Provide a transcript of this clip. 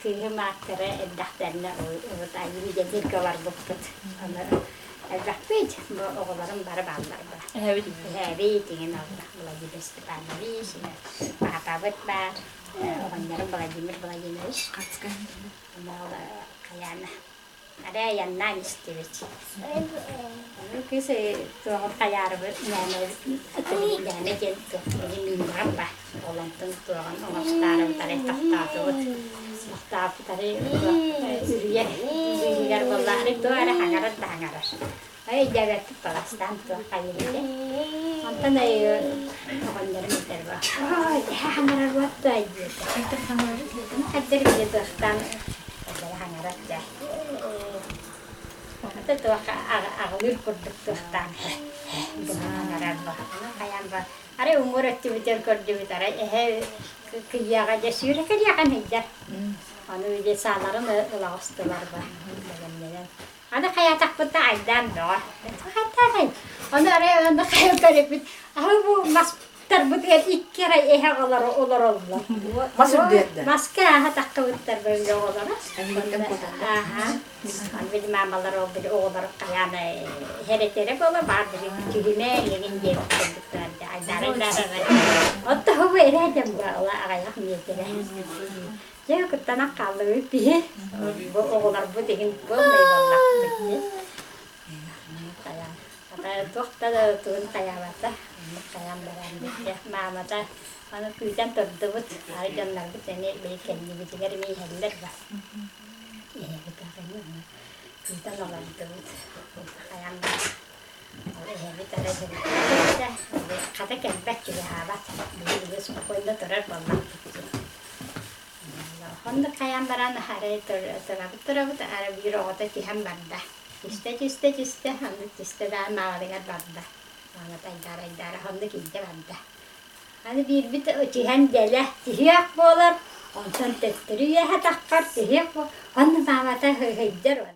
Кыыһым ааттара элбэхтэринэ урут айыы диэн сиргэ олорбуппут. Аны элбэхпит, бу оҕолорум бары бааллар ба. Эһэбит. Эһэбит иҥин олла Владимир Степанович, папабыт баар, оҕонньорум Владимир Владимирович. Ол хайаана Арай айаннаан истибит. Ону кыыс туоҕун хайаарыбыт мээнэ диэн туох мииннэҕим ба. Ол онтон туоҕун оҥостаарыбыт арай тохтоотубут. Тохтооппут арай үрүйэ быыһыгар буолла арай туох эрэ хаҥарар да хаҥарар. Ай өйдөөбөппүт баластаан туох хайыыбыт Онтон оҕонньорум этэр ба ой эһэ хаҥарар уоттай диэтэ. Хайдах били туохтаан хаҥарар дьэ. Ата туох аҕылыыр курдук туохтаан хаҥарар ба. Хайаан ба арай уҥуор өттүбүтүгэр көрдүбүт арай эһэ кыйыаҕа дьэ сүүрэ кэлиэҕин ыйдар. Аны дьэ сааларын ыла оҕустулар ба бэлэмнэнэн. Аны хайаатахпытына айдаан бөҕө. Хайдаатай? Ону арай аны хайа көрөбүт. Аһы бу мастарбытыгар икки арай эһэ оҕолоро олороллор. Мас үрдүөттэ. Маска ааһа таххыбыттар бөлгө оҕолоро. Ааһа. Аны били маамалар ол били оҕолор хайаан хэрэтэрэ буола баар били түһүмэ иҥин диэбит курдуктар айдаара айдаара. Отто бу эрээдем буола аҕайах миэтэрэ. Дьэ, куттанан хааллыбыт биһи. Бу оҕолорбут иһин буоллай буоллахпыт дии. Хайаан туох да тугун хайаабата, оннук хайаан баран биэрдэ. Маамата аны күүтэн турдубут, арай дьоннорбут эмиэ били кэннибитигэр эмиэ иһэллэр ба. Иһэбит аҕай күүтэн олордубут. Хайаан баран ол эһэбит арай хата кэлбэт чугаһаабат. Биһиги спокойно турар буоллахпыт дии. Оннук хайаан баран арай турабыт турабыт арай биир оҕото түһэн барда. Түстэ түстэ түстэ оннук түстэ да маалыгар барда. Маамата айдаара айдаара оннук илдьэ барда. Аны биирбит түһэн дэлэ түһүөх буолар, онтон төттөрү үөһэ таххар түһүөх буол онно маамата ыһыйдар.